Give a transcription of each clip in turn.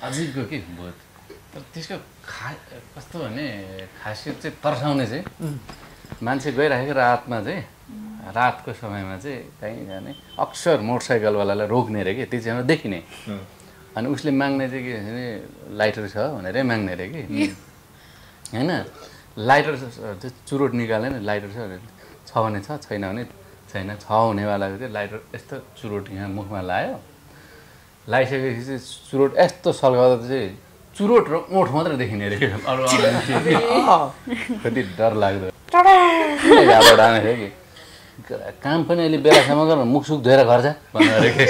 अजीबको के भूत तर त्यसको कस्तो भने खासियत चाहिँ तर्साउने चाहिँ मान्छे गइराखेको रातमा चाहिँ रातको समयमा चाहिँ कहीँ जाने अक्सर मोटरसाइकलवालालाई रोक्ने अरे कि त्यो चाहिँ देखिने अनि उसले माग्ने चाहिँ के भने लाइटर छ भनेरै माग्ने अरे कि होइन लाइटर चाहिँ चुरोट निकाल्ने लाइटर छ भने छ छैन भने छैन छ हुनेवालाको चाहिँ लाइटर यस्तो चुरोट यहाँ मुखमा लायो लाइसकेपछि चाहिँ चुरोट यस्तो सल्काउँदा चाहिँ चुरोट र ओठ मात्रै देखिने अरे अरू कति डर लाग्दो घाबाट आने थियो कि काम पनि अहिले बेलासम्म गर मुखसुख धोएर घर जा भन्नु अरे कि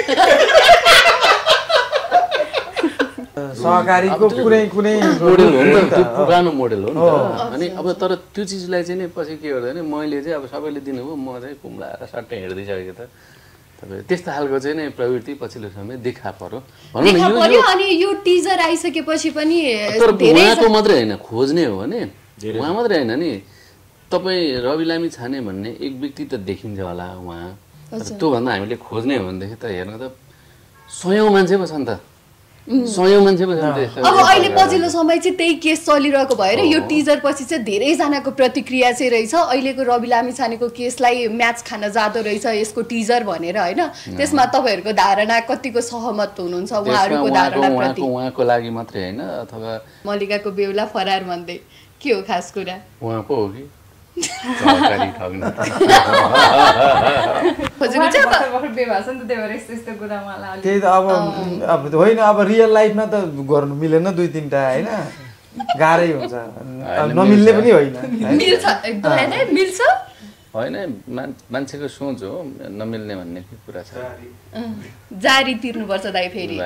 सहकारीको कुनै मोडेल हो नि त पुरानो मोडेल हो नि त अनि अब तर त्यो चिजलाई चाहिँ नि पछि के गर्दा नि मैले चाहिँ अब सबैले दिनुभयो म चाहिँ कुम्लाएर सट्टै हिँड्दैसकेको त तपाईँ त्यस्तो खालको चाहिँ नि प्रवृत्ति पछिल्लो समय देखा पर्यो अनि यो टिजर आइसकेपछि पनि तर उहाँको मात्रै होइन खोज्ने हो भने उहाँ मात्रै होइन नि तपाईँ रवि लामी छाने भन्ने एक व्यक्ति त देखिन्छ होला उहाँ त्योभन्दा हामीले खोज्ने हो भनेदेखि त हेर्नु त 100औं मान्छे पो छन् त 100औं मान्छे पो छन् त अब अहिले पछिल्लो समय चाहिँ त्यही केस चलिरहेको भएर यो टिजर पछि चाहिँ धेरैजनाको प्रतिक्रिया चाहिँ रहेछ अहिलेको रवि लामी छानेको केसलाई म्याच खान जाँदो रहेछ यसको टिजर भनेर होइन त्यसमा तपाईँहरूको धारणा कतिको सहमत हुनुहुन्छ उहाँहरूको धारणाप्रति उहाँको लागि मात्रै होइन अथवा मल्लिकाको बेहुला फरार भन्दै के हो खास कुरा उहाँ पो हो कि सहकारी ठग्न त्यही त अब होइन अब रियल लाइफमा त गर्नु मिलेन 2-3टा होइन गाह्रै हुन्छ नमिल्ने पनि होइन मिल्छ होइन मान्छेको सोच हो नमिल्ने भन्ने कुरा छ जारी तिर्नुपर्छ दाइ फेरि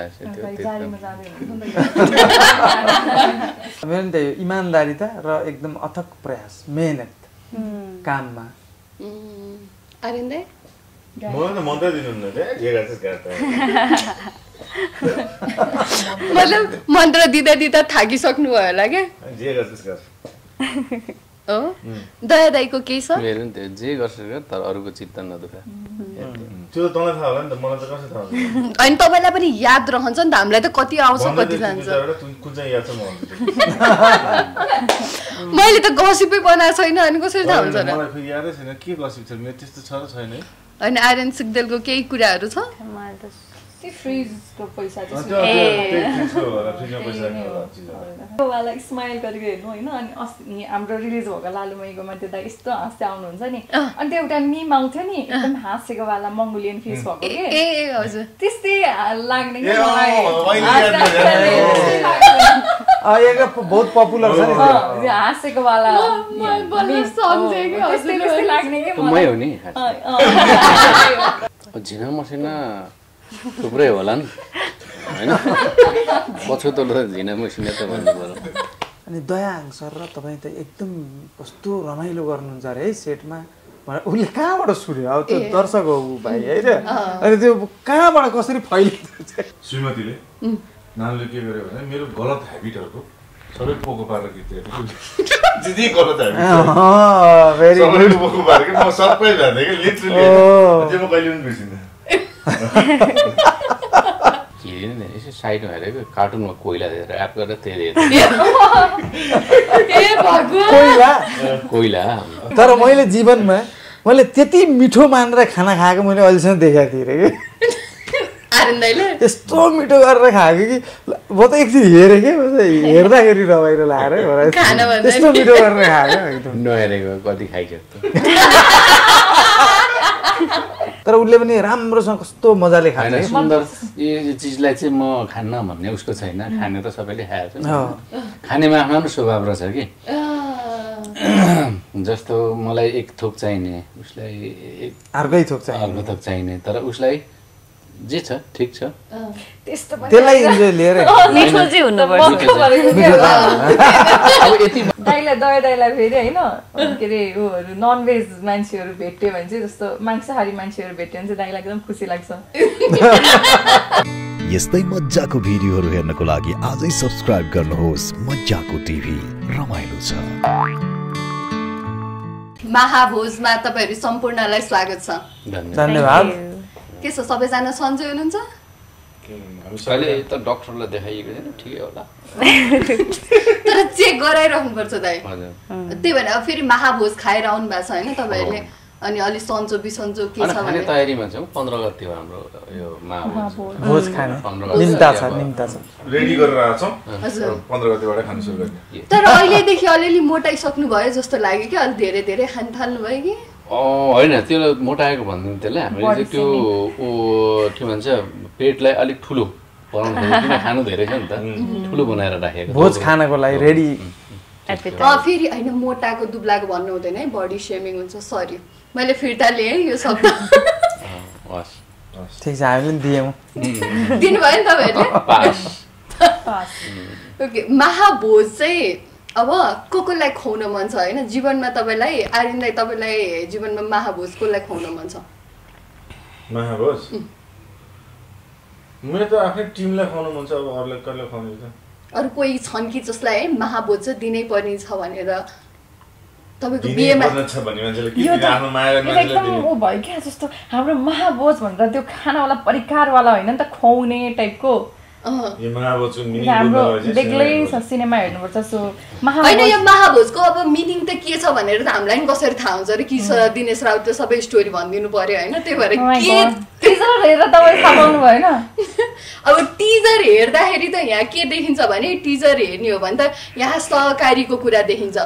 मेरो त इमानदारिता र एकदम अथक प्रयास मेहनत काममा आर्यन दाइ मतलब मन्त्र दिँदा दिँदा थाकिसक्नु भयो होला क्या हो दया दाइको केही छ मेरो नि त्यो जे गर्छ तर अरूको चित्त नदुखा त्यो त तँलाई थाहा होला नि त मलाई त कसरी थाहा हुन्छ अनि तपाईँलाई पनि याद रहन्छ नि त हामीलाई त कति आउँछ कति जान्छ कुन चाहिँ याद छ मैले त गसिपै बनाएको छैन अनि कसरी थाहा हुन्छ र मलाई फेरि यादै छैन के गसिप छ मेरो त्यस्तो छ र छैन है अनि आर्यन सिग्देलको केही कुराहरू छ फ्रिजको पैसा वाला स्माइल गरेको हेर्नु होइन अनि अस्ति हाम्रो रिलिज भएको लालुमैकोमा त्यो त यस्तो हाँस्दै आउनुहुन्छ नि अनि त्यो एउटा मिम आउँथ्यो नि एकदम हाँसेको वाला मङ्गोलियन फेस भएको के हजुर त्यस्तै लाग्ने बहुत पपुलर छ नि हाँसेको वाला लाग्ने कि मै हो नि झिना मसिना थुप्रै होला नि होइन पछुतो झिना मसिना त भन्नु पर्यो अनि दयाङ सर र तपाईँ त एकदम कस्तो रमाइलो गर्नुहुन्छ अरे है सेटमा उसले कहाँबाट सुन्यो अब त्यो दर्शक हो भाइ होइन अनि त्यो कहाँबाट कसरी फैलिन्छ श्रीमतीले नानीले के गर्यो भने मेरो गलत ह्याबिटहरूको सबै पोको पारेर गीतहरू दिदी गलत ह्याबिट सबै पोको पारेर म सबै जान्दै कि लिटरली त्यो म कहिले पनि बिर्सिन्दैन यसो साइडमा हेरेको कार्टुनमा कोइला दिएर एप गरेर त्यही कोइला तर मैले जीवनमा मैले त्यति मिठो मानेर खाना खाएको मैले अहिलेसम्म देखाएको थिएँ कि यस्तो मिठो गरेर खाएको कि म त एकछिन हेरेँ कि हेर्दाखेरि रमाइलो लागेर त्यस्तो मिठो गरेर खाएको एकदम नहेरेको कति खाइसक्यो तर उसले पनि राम्रोसँग कस्तो मजाले खान्छ सुन्दर यो चिजलाई चाहिँ म खान्न भन्ने उसको छैन खाने त सबैले खाएको छ खानेमा आफ्नो स्वभाव रहेछ कि जस्तो मलाई एक थोक चाहिने उसलाई अर्कै थोक चाहिने तर उसलाई जे छ ठिक छ त्यसलाई इन्जोय लिएर मिठो चाहिँ हुनुपर्छ दाइलाई फेरि होइन के अरे उहरू ननभेज मान्छेहरू भेट्यो भने चाहिँ जस्तो मांसाहारी मान्छेहरू भेट्यो भने चाहिँ दाइलाई एकदम खुसी लाग्छ यस्तै मज्जाको भिडियोहरू हेर्नको लागि आजै सब्स्क्राइब गर्नुहोस् मज्जाको टिभी रमाइलो छ महाभोजमा तपाईहरु सम्पूर्णलाई स्वागत छ धन्यवाद के छ सबैजना सन्चै हुनुहुन्छ कहिले त डक्टरलाई देखाइएको छैन ठिकै होला तर चेक गराइराख्नुपर्छ दाइ हजुर त्यही भएर अब फेरि महाभोज खाएर आउनु भएको छ होइन तपाईँहरूले अनि अलि सन्चो बिसन्चो के छ खाने तयारीमा छौँ 15 गते हो हाम्रो यो भोज खाने निम्ता छ रेडी गरेर आएको छौँ 15 गतेबाट खान सुरु गर्ने तर अहिलेदेखि अलिअलि मोटाइसक्नु भयो जस्तो लाग्यो कि अलि धेरै धेरै खान थाल्नु भयो कि होइन त्यो मोटाएको भन्दैन त्यसलाई हामीले चाहिँ त्यो के भन्छ पेटलाई अलिक ठुलो बनाउनु किन खानु धेरै छ नि त ठुलो बनाएर राखेको भोज खानको लागि रेडी फेरि होइन मोटाको दुब्लाको भन्नु हुँदैन है बडी सेमिङ हुन्छ सरी मैले फिर्ता लिएँ यो शब्द ठिक छ हामीले पनि दियौँ दिनुभयो नि तपाईँहरूले ओके महाभोज चाहिँ अब कसलाई खुवाउन मन छ होइन जीवनमा तपाईँलाई आर्यनलाई तपाईँलाई जीवनमा महाभोज कसलाई खुवाउन मन छ महाभोज मेरो त आफ्नै टिमलाई खुवाउनु मन छ अब अरूलाई कसलाई खुवाउने त अरू कोही छन् कि जसलाई है महाभोज चाहिँ दिनै पर्ने छ भनेर तपाईँको बिहेमा एकदम ऊ भयो क्या जस्तो हाम्रो महाभोज भनेर त्यो खानावाला परिकारवाला होइन नि त खुवाउने टाइपको हाम्रो बेग्लै छ सिनेमा हेर्नुपर्छ सो होइन यो महाभोजको अब मिनिङ त के छ भनेर त हामीलाई पनि कसरी थाहा हुन्छ अरे कि दिनेश राउत सबै स्टोरी भनिदिनु पर्यो होइन त्यही भएर टिजर हेरेर तपाईँ थाहा पाउनु भएन अब टिजर हेर्दाखेरि त यहाँ के देखिन्छ भने टिजर हेर्ने हो भने त यहाँ सहकारीको कुरा देखिन्छ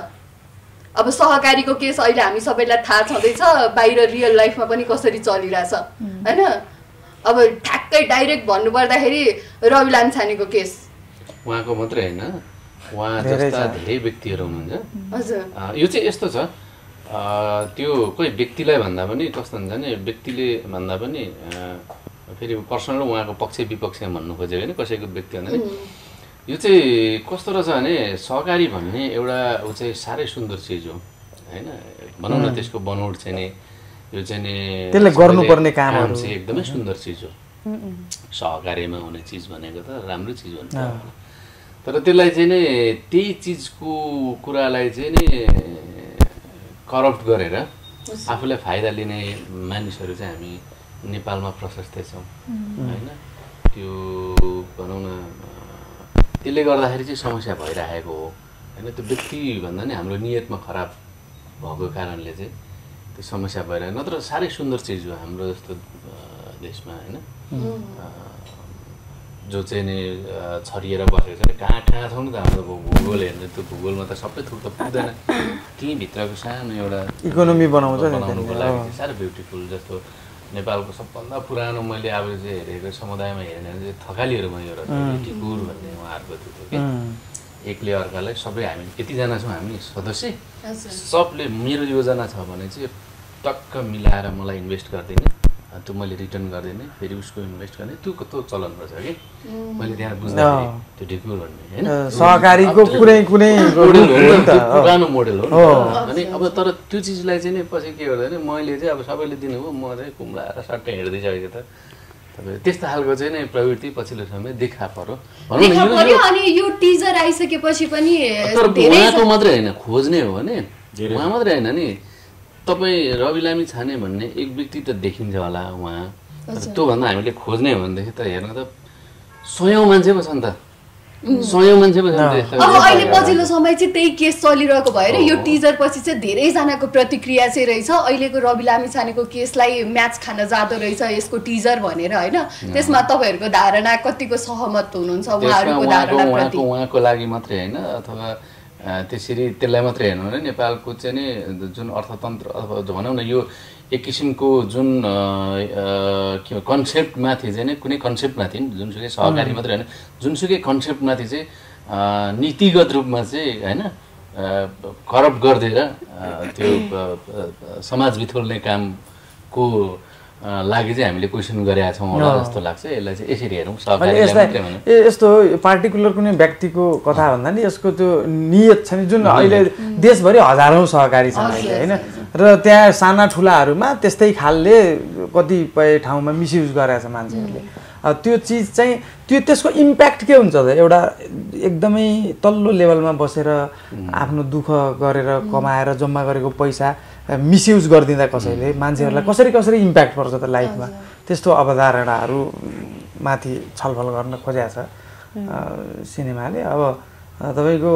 अब सहकारीको केस अहिले हामी सबैलाई थाहा छँदैछ बाहिर रियल लाइफमा पनि कसरी चलिरहेछ होइन अब ठ्याक्कै डाइरेक्ट भन्नुपर्दाखेरि रवि लामिछानेको केस उहाँको मात्रै होइन उहाँ जस्ता धेरै व्यक्तिहरू हुनुहुन्छ हजुर यो चाहिँ यस्तो छ त्यो कोही व्यक्तिलाई भन्दा पनि कस्तो हुन्छ भने व्यक्तिले भन्दा पनि फेरि पर्सनल उहाँको पक्ष विपक्षमा भन्नु खोज्यो भने कसैको व्यक्ति भन्दा यो चाहिँ कस्तो रहेछ भने सहकारी भन्ने एउटा ऊ चाहिँ साह्रै सुन्दर चिज हो होइन भनौँ न त्यसको बनोट चाहिँ नि यो चाहिँ नि त्यसले गर्नुपर्ने कामहरु चाहिँ एकदमै सुन्दर चिज हो सहकारीमा हुने चिज भनेको त राम्रो चिज हो नि तर त्यसलाई चाहिँ नि त्यही चिजको कुरालाई चाहिँ नि करप्ट गरेर आफूलाई फाइदा लिने मानिसहरू चाहिँ हामी नेपालमा प्रशस्तै छौँ हैन त्यो भनौँ न त्यसले गर्दाखेरि चाहिँ समस्या भइरहेको हो हैन त्यो व्यक्ति भन्दा नि हाम्रो नियतमा खराब भएको कारणले चाहिँ त्यो समस्या भइरहेको नत्र साह्रै सुन्दर चिज हो हाम्रो जस्तो देशमा हैन जो चाहिँ नि छरिएर बसेको छ नि कहाँ छौँ नि त हाम्रो भूगोल हेर्ने त्यो भूगोलमा त सबै थुक त पुग्दैन त्यहीँ भित्रको सानो एउटा इकोनोमी बनाउँछ नि बनाउनुको लागि चाहिँ साह्रै ब्युटिफुल जस्तो नेपालको सबभन्दा पुरानो मैले अब चाहिँ हेरेको समुदायमा हेर्ने चाहिँ थकालीहरूमा एउटा टिकुर भन्ने उहाँहरूको थियो कि एकले अर्कालाई सबै हामी यतिजना छौँ हामी सदस्य सबले मेरो योजना छ भने चाहिँ टक्क मिलाएर मलाई इन्भेस्ट गरिदिने त्यो मैले रिटर्न गरिदिने फेरि उसको इन्भेस्ट गर्ने त्यो चलन पर्छ कि मैले त्यहाँ बुझ्दाखेरि त्यो ढिकुर भन्ने होइन सहकारीको कुनै पुरानो मोडल हो अनि अब तर त्यो चिजलाई चाहिँ नि पछि के गर्दा मैले चाहिँ अब सबैले दिनुभयो म चाहिँ कुम्लाएर सट्टै हिँड्दैसकेको त तपाईँ त्यस्तो खालको चाहिँ नि प्रवृत्ति पछिल्लो समय देखा पर्यो अनि यो टिजर आइसकेपछि पनि उहाँको मात्रै होइन खोज्ने हो भने उहाँ मात्रै होइन नि तपाईँ रवि लामिछाने भन्ने एक व्यक्ति त देखिन्छ होला उहाँ त्योभन्दा हामीले खोज्ने हो भनेदेखि त हेर्न त 100औं मान्छे पो छ नि त 100औं मान्छे पो छ नि त अब अहिले पछिल्लो समय चाहिँ त्यही केस चलिरहेको भएर यो टिजर पछि चाहिँ धेरैजनाको प्रतिक्रिया चाहिँ रहेछ अहिलेको रवि लामिछानेको केसलाई म्याच खान जाँदो रहेछ यसको टिजर भनेर होइन त्यसमा तपाईँहरूको धारणा कतिको सहमत हुनुहुन्छ उहाँहरूको धारणाप्रति उहाँको लागि मात्रै होइन अथवा त्यसरी त्यसलाई मात्रै हेर्नु भने नेपालको चाहिँ नि जुन अर्थतन्त्र अथवा भनौँ न यो एक किसिमको जुन कन्सेप्टमाथि चाहिँ नि कुनै कन्सेप्टमाथि जुनसुकै सहकारी मात्रै होइन जुनसुकै कन्सेप्टमाथि चाहिँ नीतिगत रूपमा चाहिँ होइन करप्ट गरिदिएर त्यो समाज बिथोल्ने कामको लागि चाहिँ हामीले क्वेसन गरेका छौँ होला जस्तो लाग्छ यसलाई चाहिँ यसरी हेरौँ यस्तो पार्टिकुलर कुनै व्यक्तिको कथा भन्दा नि यसको त्यो नियत छ नि जुन अहिले देशभरि हजारौँ सहकारी छन् अहिले होइन र त्यहाँ साना ठुलाहरूमा त्यस्तै खालले कतिपय ठाउँमा मिसयुज गरेको छ मान्छेहरूले त्यो चिज चाहिँ त्यसको इम्प्याक्ट के हुन्छ त एउटा एकदमै तल्लो लेभलमा बसेर आफ्नो दुःख गरेर कमाएर जम्मा गरेको पैसा मिसयुज गरिदिँदा कसैले मान्छेहरूलाई कसरी इम्प्याक्ट पर्छ त लाइफमा त्यस्तो अवधारणाहरू माथि छलफल गर्न खोजेको छ सिनेमाले। अब तपाईँको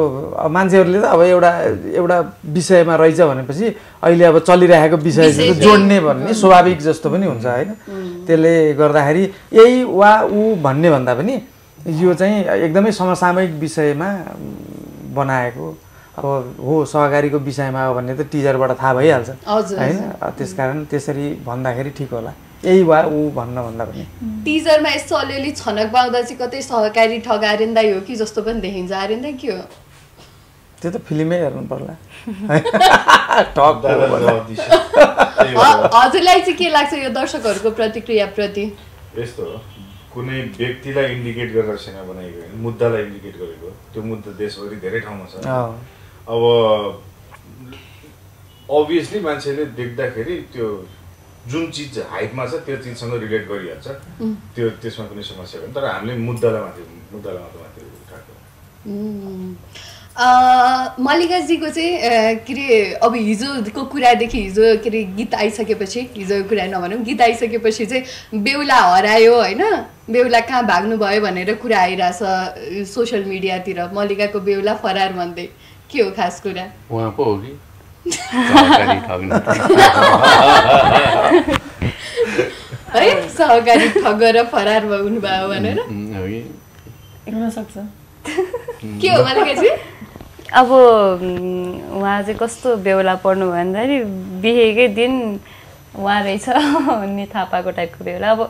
मान्छेहरूले त अब एउटा विषयमा रहेछ भनेपछि अहिले अब चलिरहेको विषय जोड्ने भन्ने स्वाभाविक जस्तो पनि हुन्छ होइन। त्यसले गर्दाखेरि यही वा ऊ भन्ने भन्दा पनि यो चाहिँ एकदमै समसामयिक विषयमा बनाएको अब हो, सहकारीको विषयमा हो भन्ने त टिजरबाट थाहा भइहाल्छ होइन। त्यसकारण त्यसरी भन्दाखेरि ठिक होला, यही वा ऊ भन्न भन्दा पनि। टिजरमा यस्तो अलिअलि छनक पाउँदा चाहिँ कतै सहकारी ठग आर्यनदाई हो कि जस्तो पनि देखिन्छ। आर्यनदाई के हो त्यो त फिल्मै हेर्नु पर्ला। हजुरलाई चाहिँ के लाग्छ यो दर्शकहरूको प्रतिक्रिया प्रति? यस्तो हो, कुनै व्यक्तिलाई इन्डिकेट गरेर सिनेमा बनाएको होइन, मुद्दालाई इन्डिकेट गरेको। त्यो मुद्दा देशभरि धेरै ठाउँमा छ। अब अभियसली मान्छेले देख्दाखेरि त्यो जुन चिज हाइपमा छ त्यो चिजसँग रिलेट गरिहाल्छ, त्यो त्यसमा कुनै समस्या छैन। तर हामीले मुद्दालाई माथि उठाएको। मल्लिकाजीको चाहिँ के अरे अब हिजोको कुरादेखि हिजो के अरे गीत आइसकेपछि, हिजोको कुरा नभनौँ, गीत आइसकेपछि चाहिँ बेहुला हरायो होइन, बेहुला कहाँ भाग्नुभयो भनेर कुरा आइरहेछ सोसियल मिडियातिर। मल्लिकाको बेहुला फरार भन्दै, के हो खास कुरा? उहाँ पो हो कि है सहकारी ठगेर फरार हुनुभयो भनेर सक्छ। के हो मल्लिकाजी? अब उहाँ चाहिँ कस्तो बेहुला पर्नु भयो भन्दाखेरि बिहेकै दिन उहाँ रहेछ भन्ने थाहा पाएको टाइपको बेहुला। अब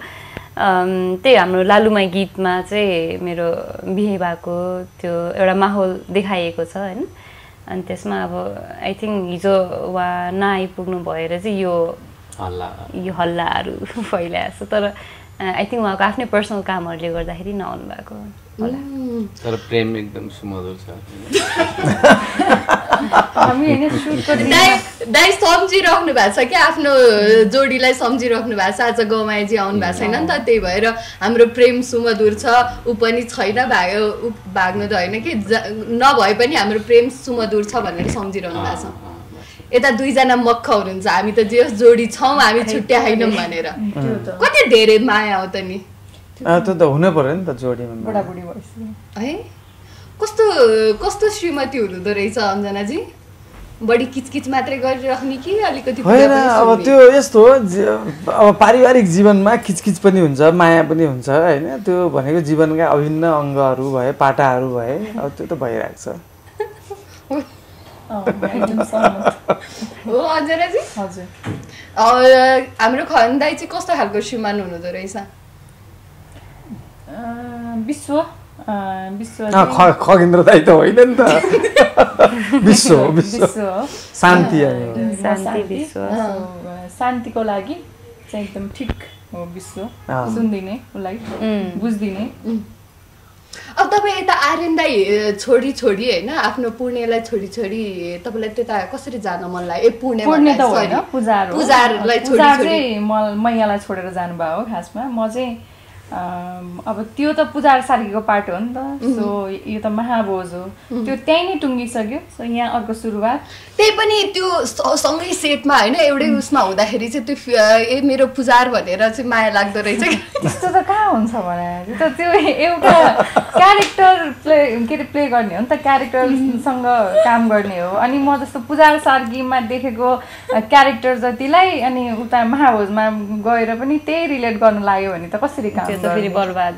त्यही हाम्रो लालुमाई गीतमा चाहिँ मेरो बिहे भएको त्यो एउटा माहौल देखाइएको छ होइन। अनि त्यसमा अब आई थिङ्क हिजो उहाँ नआइपुग्नु भएर चाहिँ यो हल्लाहरू फैलाएको छ। तर आई थिङ्क उहाँको आफ्नै पर्सनल कामहरूले गर्दाखेरि नआउनु भएको होला। तर प्रेम एकदम सुमधुर छ। दाइ सम्झिराख्नु भएको छ क्या, आफ्नो जोडीलाई सम्झिराख्नु भएको छ। आज गौमायाजी आउनु भएको छैन नि त, त्यही भएर हाम्रो प्रेम सुमधुर छ। ऊ पनि छैन, भाग्नु त होइन कि, नभए पनि हाम्रो प्रेम सुमधुर छ भनेर सम्झिरहनु भएको छ। यता दुईजना मक्ख हुनुहुन्छ, हामी त जे जोडी छौँ, हामी छुट्या होइनौँ भनेर। कति धेरै माया हो त नि। त्यो त हुनै पर्यो नि त जोडीमा है। कस्तो कस्तो श्रीमती हुनुहुँदो रहेछ अञ्जनाजी? बढी किचकिच मात्रै गरिराख्ने कि अलिकति होइन? अब त्यो यस्तो हो, अब पारिवारिक जीवनमा किचकिच पनि हुन्छ, माया पनि हुन्छ होइन। त्यो भनेको जीवनका अभिन्न अङ्गहरू भए, पाटाहरू भए, अब त्यो त भइरहेको छ। हो अञ्जनाजी? हजुर। हाम्रो खन दाइ चाहिँ कस्तो खालको श्रीमान हुनुहुँदो रहेछ? खगेन्द्र दाइ त होइन नि त, विश्व शान्ति शान्तिको लागि चाहिँ एकदम ठिक हो विश्व। सुनिदिने, उसलाई बुझिदिने। अब तपाईँ यता आर्यन दाइ छोडी होइन, आफ्नो पुण्यलाई छोडी तपाईँलाई त्यता कसरी जान मन लाग्यो? पुण्य त होइन, पुजारलाई चाहिँ मैयालाई छोडेर जानुभयो हो खासमा। म चाहिँ अब त्यो त पुजार सार्कीको पार्ट हो नि त। सो यो त महाभोज हो, त्यो त्यहीँ नै टुङ्गिसक्यो। सो यहाँ अर्को सुरुवात, त्यही पनि त्यो सँगै सेटमा होइन, एउटै उसमा हुँदाखेरि चाहिँ त्यो मेरो पुजार भनेर चाहिँ माया लाग्दो रहेछ। त्यस्तो त कहाँ हुन्छ भने, त्यो एउटा क्यारेक्टर प्ले गर्ने हो नि त, क्यारेक्टरसँग काम गर्ने हो। अनि म जस्तो पुजार सार्कीमा देखेको क्यारेक्टर जतिलाई अनि उता महाभोजमा गएर पनि त्यही रिलेट गर्न लाग्यो भने त कसरी काम? बर्बाद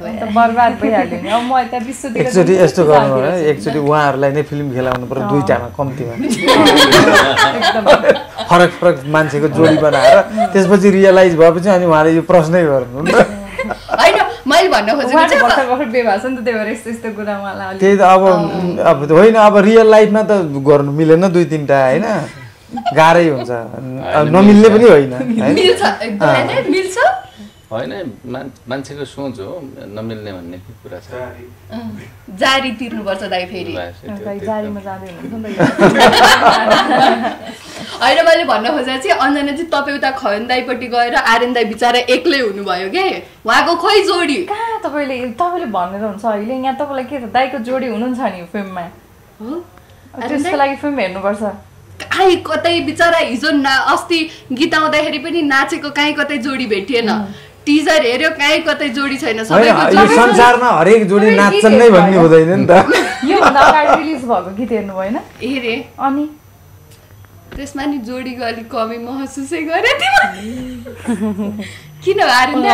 भइहाल्यो नि। अब म यता विश्वतिर एकचोटि यस्तो गर्नु हो, एकचोटि उहाँहरूलाई नै फिल्म खेलाउनु पर्यो, दुईटामा कम्तीमा फरक मान्छेको जोडी बनाएर त्यसपछि रियलाइज भएपछि अनि उहाँले यो प्रश्नै गर्नु होइन। मैले भन्न खोजेको बेभा छ नि त, त्यही भएर यस्तो कुरा उहाँलाई त्यही त। अब होइन, अब रियल लाइफमा त गर्नु मिलेन दुई तिनवटा होइन, गाह्रै हुन्छ, नमिल्ने पनि होइन। होइन, मान्छेको सोच हो, नमिल्ने भन्ने कुरा छ। जारी तिर्नुपर्छ दाइ फेरि। जारीमा जाँदै हुनुहुन्छ होइन, मैले भन्न खोजेको चाहिँ अञ्जना चाहिँ तपाईँ उता खयन दाइपट्टि गएर आर्यन दाइ बिचरा एक्लै हुनुभयो के, उहाँको खोइ जोडी कहाँ? तपाईँले भनेर हुन्छ अहिले यहाँ तपाईँलाई के छ, दाइको जोडी हुनुहुन्छ नि फिल्ममा, त्यसको लागि फिल्म हेर्नुपर्छ। काहीँ कतै बिचरा हिजो अस्ति गीत आउँदाखेरि पनि नाचेको काहीँ कतै जोडी भेटिएन। टिजर हेर्यो कहीँ कतै जोडी छैन यो संसारमा हरेक जोडी नाच्छन् नै भन्ने हुँदैन नि त यो भन्दा अगाडि रिलिज भएको गीत हेर्नु भएन हेरे अनि त्यसमा नि जोडीको अलिक कमी महसुसै गरे किन आर्यन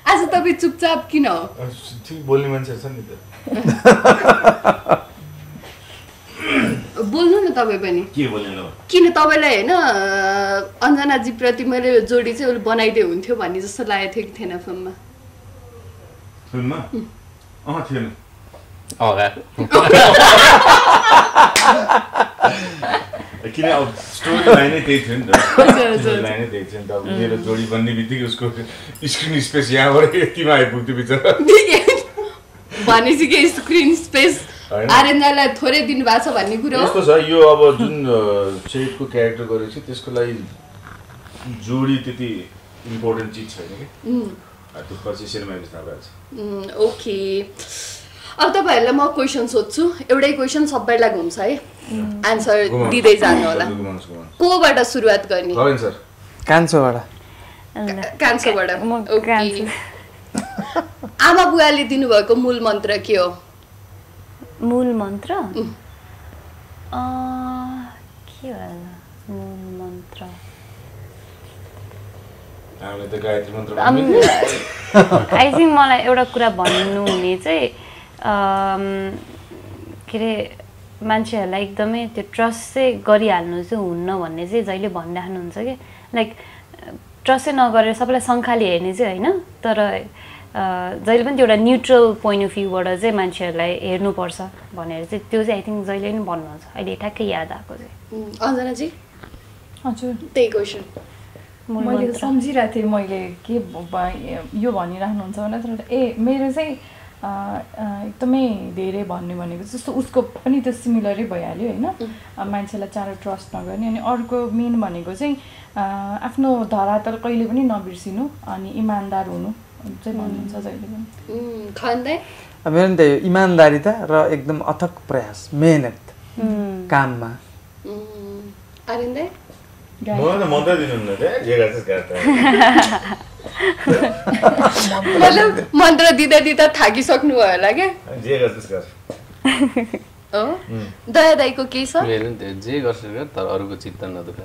आज तपाईँ चुपचाप किन हो ठिक बोल्ने मान्छे छ नि त बोल्नु न तपाईँ पनि के बोल्नु किन तपाईँलाई होइन अञ्जनाजी प्रति मैले जोडी चाहिँ उसले बनाइदिए हुन्थ्यो भन्ने जस्तो लागेको थियो कि थिएन फिल्ममा थिएन किन अब स्टोरी लाइन नै त्यही थियो नि त स्टोरी लाइन नै त्यही थियो नि त अब मेरो जोडी बन्ने बित्तिकै उसको स्क्रिन स्पेस यहाँबाट यतिमा आइपुग्थ्यो बिचरा भनेपछि के स्क्रिन स्पेस आर्यनलाई थोरै दिनुभएको छ भन्ने कुरो यस्तो छ यो अब जुन चेटको क्यारेक्टर गरेको छु त्यसको लागि जोडी त्यति इम्पोर्टेन्ट चिज छैन कि त्यो पछि सिनेमामा थाहा भएको छ ओके अब तपाईँहरूलाई म क्वेसन सोध्छु एउटै क्वेसन सबैलाई घुम्छ है आन्सर दिँदै जानु होला कोबाट सुरुवात गर्ने कान्छोबाट आमा बुवाले दिनुभएको मूल मन्त्र के हो मूल मन्त्र के होला मूल मन्त्र आई थिङ्क मलाई एउटा कुरा भन्नु हुने चाहिँ के अरे मान्छेहरूलाई एकदमै त्यो ट्रस्ट चाहिँ गरिहाल्नु चाहिँ हुन्न भन्ने चाहिँ जहिले भनिराख्नुहुन्छ कि लाइक ट्रस्टै नगरेर सबैलाई शङ्खाले हेर्ने चाहिँ होइन तर जहिले पनि त्यो एउटा न्युट्रल पोइन्ट अफ भ्यूबाट चाहिँ मान्छेहरूलाई हेर्नुपर्छ भनेर चाहिँ त्यो चाहिँ आई थिङ्क जहिले पनि भन्नुहुन्छ अहिले ठ्याक्कै याद आएको चाहिँ अञ्जनाजी हजुर त्यही क्वेसन मैले सम्झिरहेको थिएँ मैले के यो भनिराख्नुहुन्छ भने तर मेरो चाहिँ एकदमै धेरै भन्ने भनेको जस्तो उसको पनि त्यो सिमिलरै भइहाल्यो होइन मान्छेलाई चाँडो ट्रस्ट नगर्ने अनि अर्को मेन भनेको चाहिँ आफ्नो धरातल कहिले पनि नबिर्सिनु अनि इमान्दार हुनु चाहिँ भन्नुहुन्छ जहिले पनि मेरो नि त इमान्दारिता र एकदम अथक प्रयास मेहनत काममा मन्त्र दिँदा दिँदा थाकिसक्नु भयो होला क्या दया दाईको के छ जे गर्छ तर अरूको चित्त नदुखा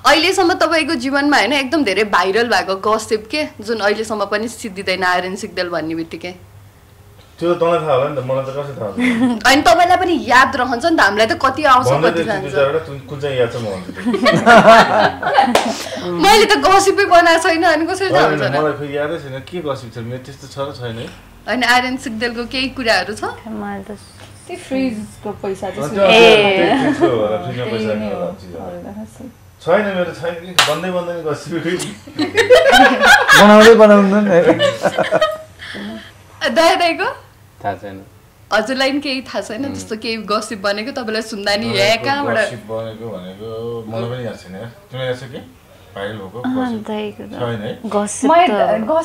अहिलेसम्म तपाईँको जीवनमा होइन एकदम धेरै भाइरल भएको गसिप के जुन अहिलेसम्म पनि सिद्धिँदैन आर्यन सिग्देल भन्ने बित्तिकै त्यो तँलाई थाहा होला नि त मलाई त कसरी थाहा अनि तपाईँलाई पनि याद रहन्छ नि त हामीलाई त कति आउँछ कति जान्छ कुन चाहिँ याद छ म भन्छु मैले त गसिपै बनाएको छैन अनि कसरी थाहा हुन्छ मलाई फेरि यादै छैन के गसिप छ मेरो त्यस्तो छ र छैन अनि आर्यन सिग्देलको केही कुराहरू छ त्यो फ्रिजको पैसा छैन मेरो छैन कि बन्दै गसिप बनाउँदैन दया दाईको थाहा छैन हजुरलाई पनि केही थाहा छैन त्यस्तो केही गसिप बनेको तपाईँलाई सुन्दा नि यहाँ कहाँबाट गसिप बनेको भनेको मलाई पनि याद छैन तिमीलाई याद छ कि गसिप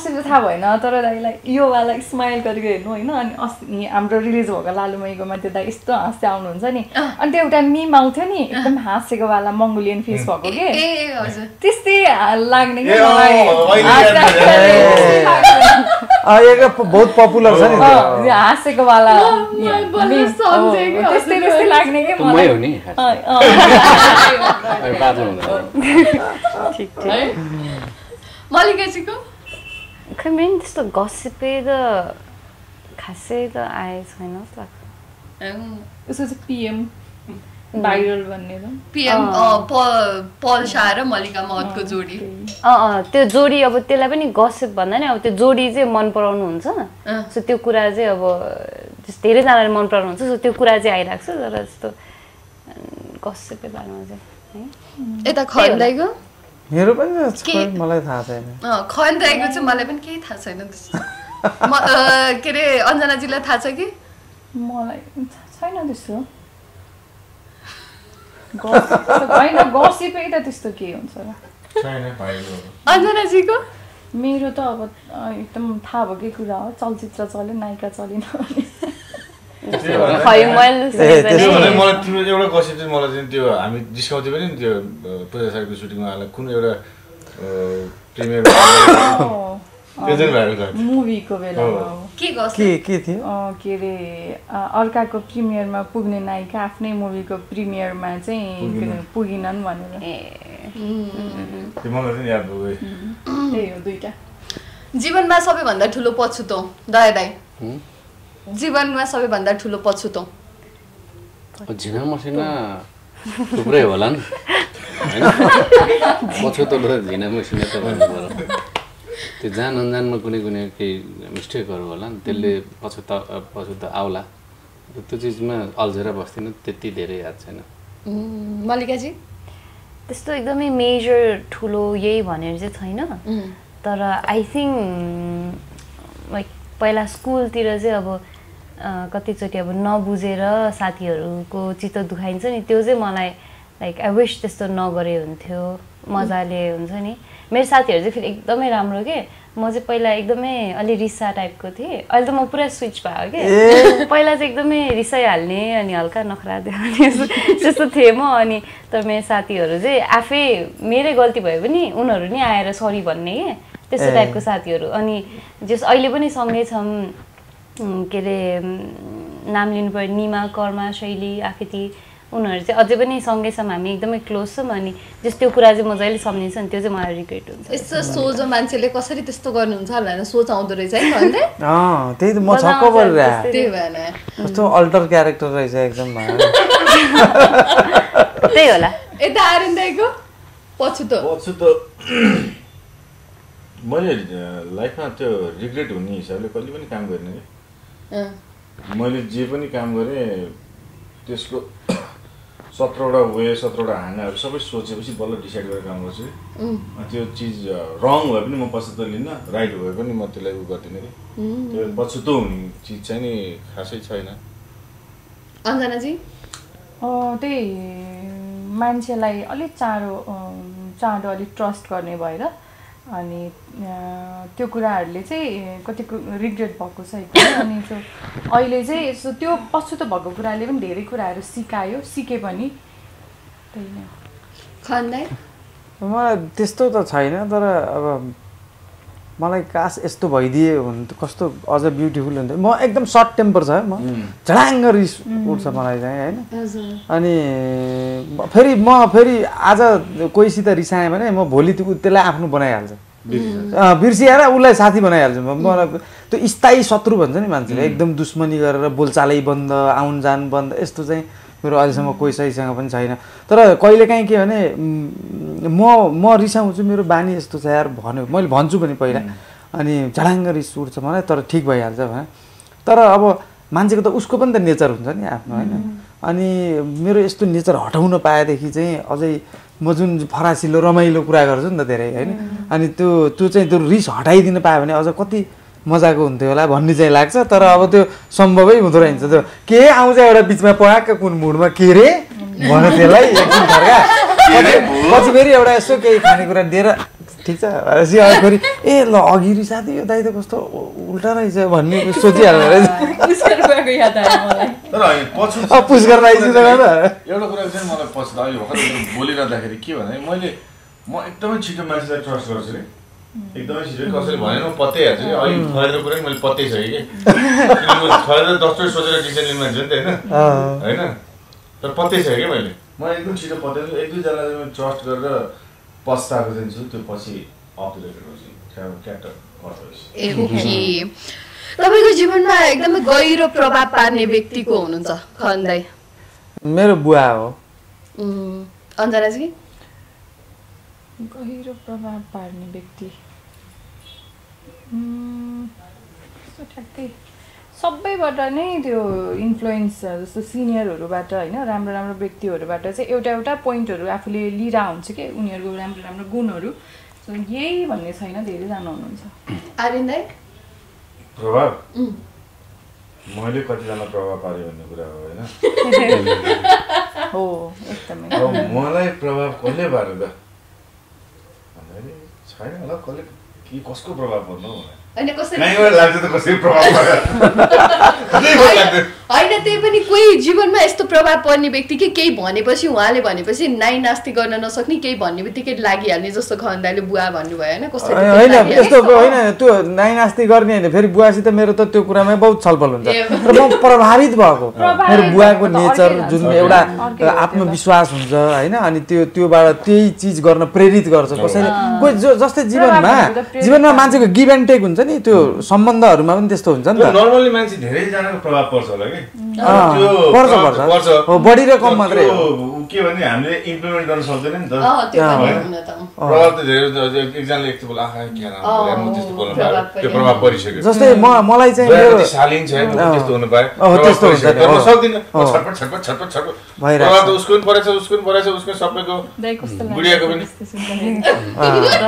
त थाहा भएन तर दाइलाई यो वाला स्माइल गरेको हेर्नु होइन अनि अस्ति हाम्रो रिलिज भएको लालुमाईकोमा त्यो दाइ यस्तो हाँस्दै आउनुहुन्छ नि अनि त्यो एउटा मिम आउँथ्यो नि एकदम हाँसेको वाला मङ्गोलियन फेस भएको के त्यस्तै लाग्ने कि बहुत पपुलर छ नि हाँसेको वाला त्यस्तै लाग्ने कि मल्लिकाजीको खै मेरो त्यस्तो गसिपै त खासै त आएको छैन जस्तो लाग्छ उसको चाहिँ पिएम भाइरल भन्ने पिएम पल शाह र मल्लिका महतको जोडी त्यो जोडी अब त्यसलाई पनि गसिप भन्दा नि अब त्यो जोडी चाहिँ मन पराउनु हुन्छ सो त्यो कुरा चाहिँ अब धेरैजनाले मन पराउनु हुन्छ सो त्यो कुरा चाहिँ आइरहेको छ तर त्यस्तो गसिपै बारेमा चाहिँ यता खन्दाईको मेरो पनि मलाई थाहा छैन खन्दाईको चाहिँ मलाई पनि केही थाहा छैन के अरे अञ्जनाजीलाई थाहा छ कि मलाई छैन त्यस्तो होइन गसिपै त त्यस्तो के हुन्छ र अञ्जनाजीको मेरो त अब एकदम थाहा भएकै कुरा हो चलचित्र चल्यो नायिका चलेन मलाई तिम्रो एउटा गसिप चाहिँ मलाई चाहिँ त्यो हामी डिस्काउँथ्यो पनि त्यो पूजा साईको सुटिङमा कुन एउटा प्रिमियर मुभीको बेलामा के थियो के अरे अर्काको प्रिमियरमा पुग्ने नायिका आफ्नै मुभीको प्रिमियरमा चाहिँ पुगिनन् भनेर त्यही हो दुईटा जीवनमा सबैभन्दा ठुलो पछुतो दया दाइ जीवनमा सबैभन्दा ठुलो पछुतो झिना मसिना थुप्रै होला नि हैन पछुतो र झिना मसिना त भन्नु त्यो जान अनजानमा कुनै केही मिस्टेकहरू होला नि त्यसले पछुतो आउला त्यो चिजमा अल्झेर बस्दिन त्यति धेरै याद छैन मल्लिकाजी त्यस्तो एकदमै मेजर ठुलो यही भनेर चाहिँ छैन तर आई थिङ्क लाइक पहिला स्कुलतिर चाहिँ अब कतिचोटि अब नबुझेर साथीहरूको चित्त दुखाइन्छ नि त्यो चाहिँ मलाई लाइक आई विश त्यस्तो नगरे हुन्थ्यो मजाले हुन्छ नि मेरो साथीहरू चाहिँ फेरि एकदमै राम्रो के म चाहिँ पहिला एकदमै अलि रिसा टाइपको थिएँ अहिले त म पुरा स्विच भयो कि पहिला चाहिँ एकदमै रिसाइहाल्ने अनि हल्का नखरा देखाउने त्यस्तो थिएँ म अनि तर मेरो साथीहरू चाहिँ आफै मेरै गल्ती भयो पनि उनीहरू नि आएर सरी भन्ने के त्यस्तो टाइपको साथीहरू अनि जस अहिले पनि सँगै छौँ के अरे नाम लिनु पर्यो निमा कर्मा शैली आकृति उनीहरू चाहिँ अझै पनि सँगै छौँ हामी एकदमै क्लोज छौँ अनि जस्तो त्यो कुरा चाहिँ म जहिले सम्झिन्छ नि त्यो चाहिँ मलाई रिग्रेट हुन्छ यस्तो सोझो मान्छेले कसरी त्यस्तो गर्नुहुन्छ होला सोच आउँदो रहेछ है भन्दै त्यही त म छक्क परिरहेको त्यही भएन कस्तो अल्टर क्यारेक्टर रहेछ एकदम त्यही होला यता आर्यन दाइको पछुतो मैले लाइफमा त्यो रिग्रेट हुने हिसाबले कहिले पनि काम गरेन कि मैले जे पनि काम गरेँ त्यसको 17वटा वे 17वटा हाँगाहरू सबै सोचेपछि बल्ल डिसाइड गरेर काम गर्छु त्यो चिज रङ भए पनि म पछुतो लिन्न राइट भए पनि म त्यसलाई उ गर्दिनँ कि त्यो पछुतो हुने चिज चाहिँ नि खासै छैन अन्जनाजी त्यही मान्छेलाई अलिक चाँडो अलिक ट्रस्ट गर्ने भएर अनि त्यो कुराहरूले चाहिँ कतिको रिग्रेट भएको छ अनि त्यो अहिले चाहिँ यसो त्यो पछुतो भएको कुराले पनि धेरै कुराहरू सिके पनि त्यही नै खन्दै मलाई त्यस्तो त छैन तर अब मलाई कास यस्तो भइदिए हुन्थ्यो कस्तो अझ ब्युटिफुल हुन्थ्यो म एकदम सर्ट टेम्पर छ म झडाङ्ग रिस उठ्छ मलाई चाहिँ होइन अनि फेरि आज कोहीसित रिसाएँ भने म भोलि त्यसलाई आफ्नो बनाइहाल्छ बिर्सिएर उसलाई साथी बनाइहाल्छ मलाई त्यो स्थायी शत्रु भन्छ नि मान्छेले एकदम दुश्मनी गरेर बोलचालै बन्द आउन जान बन्द यस्तो चाहिँ मेरो अहिलेसम्म कोही सहीसँग पनि छैन तर कहिलेकाहीँ के भने म रिसाउँछु मेरो बानी यस्तो छ यार भन्यो मैले भन्छु पनि पहिला अनि झडाङ्ग रिस उठ्छ मलाई तर ठिक भइहाल्छ भने तर अब मान्छेको त उसको पनि त नेचर हुन्छ नि आफ्नो होइन अनि मेरो यस्तो नेचर हटाउन पाएदेखि चाहिँ अझै म जुन फरासिलो रमाइलो कुरा गर्छु नि त धेरै होइन अनि त्यो चाहिँ त्यो रिस हटाइदिन पायो भने अझ कति मजाको हुन्थ्यो होला भन्ने चाहिँ लाग्छ तर अब त्यो सम्भवै हुँदो रहेछ त्यो के आउँछ एउटा बिचमा पयाक्क कुन मुडमा के रे भन्यो त्यसलाई एकछिन फर्का पछि फेरि एउटा यसो केही खानेकुरा दिएर ठिक छ फेरि ए ल अघि रिसाथ्यो यो दाइ त कस्तो उल्टा रहेछ भन्ने सोचिहाल्नु रहेछ पुस्कर राइजी एउटा कुरा चाहिँ मलाई पछुतो अहिले भर्खर बोलिरहँदाखेरि के भने म एकदमै छिटो मान्छेलाई ट्रस्ट गर्छु कि एकदमै छिटो कसैले भनेन म पत्याइहाल्छु कि अहिले खरेर कुरा मैले पत्याइसकेँ कि खरेर 10 चोटि सोचेर डिसिजन लिने मान्छे नि त होइन तर पत्याइसकेँ कि मैले म एकदम छिटो पत्याउँछु एक दुईजनालाई मैले ट्रस्ट गरेर पस्ताएको चाहिँ छु त्यो पछि अफ द रेकर्ड क्यारेक्टर तपाईँको जीवनमा एकदमै गहिरो प्रभाव पार्ने व्यक्ति को हुनुहुन्छ खन्दै मेरो बुवा हो अन्जनाजी गहिरो प्रभाव पार्ने व्यक्ति सबैबाट नै त्यो इन्फ्लुएन्स जस्तो सिनियरहरूबाट होइन राम्रो राम्रो व्यक्तिहरूबाट चाहिँ एउटा पोइन्टहरू आफूले लिएर हुन्छ कि उनीहरूको राम्रो राम्रो गुणहरू यही भन्ने छैन धेरैजना हुनुहुन्छ आर्यन दाइ प्रभाव मैले कतिजना प्रभाव पारेँ भन्ने कुरा हो होइन हो एकदमै मलाई प्रभाव कसले पार्यो त भन्दाखेरि छैन होला कसले के कसको प्रभाव पर्नु हैन कसरी लाग्छ त कसरी प्रभाव होइन त्यही पनि कोही जीवनमा यस्तो प्रभाव पर्ने व्यक्ति कि केही भनेपछि उहाँले भनेपछि नाइ नास्ति गर्न नसक्ने केही भन्ने बित्तिकै लागिहाल्ने जस्तो खन्दाले बुवा भन्नुभयो होइन कस्तो होइन यस्तो होइन त्यो नाइ नास्ति गर्ने होइन फेरि बुवासित मेरो त त्यो कुरामा बहुत छलफल हुन्छ र म प्रभावित भएको मेरो बुवाको नेचर जुन एउटा आत्मविश्वास हुन्छ होइन अनि त्योबाट त्यही चिज गर्न प्रेरित गर्छ कसैले कोही जस्तै जीवनमा मान्छेको गिभ एन्ड टेक हुन्छ नि त्यो सम्बन्धहरूमा पनि त्यस्तो हुन्छ नि त नर्मली मान्छे धेरैजनाको प्रभाव पर्छ होला कि पर्छ बढी र कम मात्रै के भने हामीले इम्प्लिमेन्ट गर्न सक्दैन नि त प्रभाव त धेरै एकजनाले यस्तो बोला आहा के राम म त्यस्तो बोल्न पाए त्यो प्रभाव परिसक्यो जस्तै मलाई चाहिँ मेरो शालीन छ त्यस्तो हुन पाए त्यस्तो हुन्छ गर्न सक्दिन छटपट प्रभाव त उसको पनि परेछ उसको सबैको बुढियाको पनि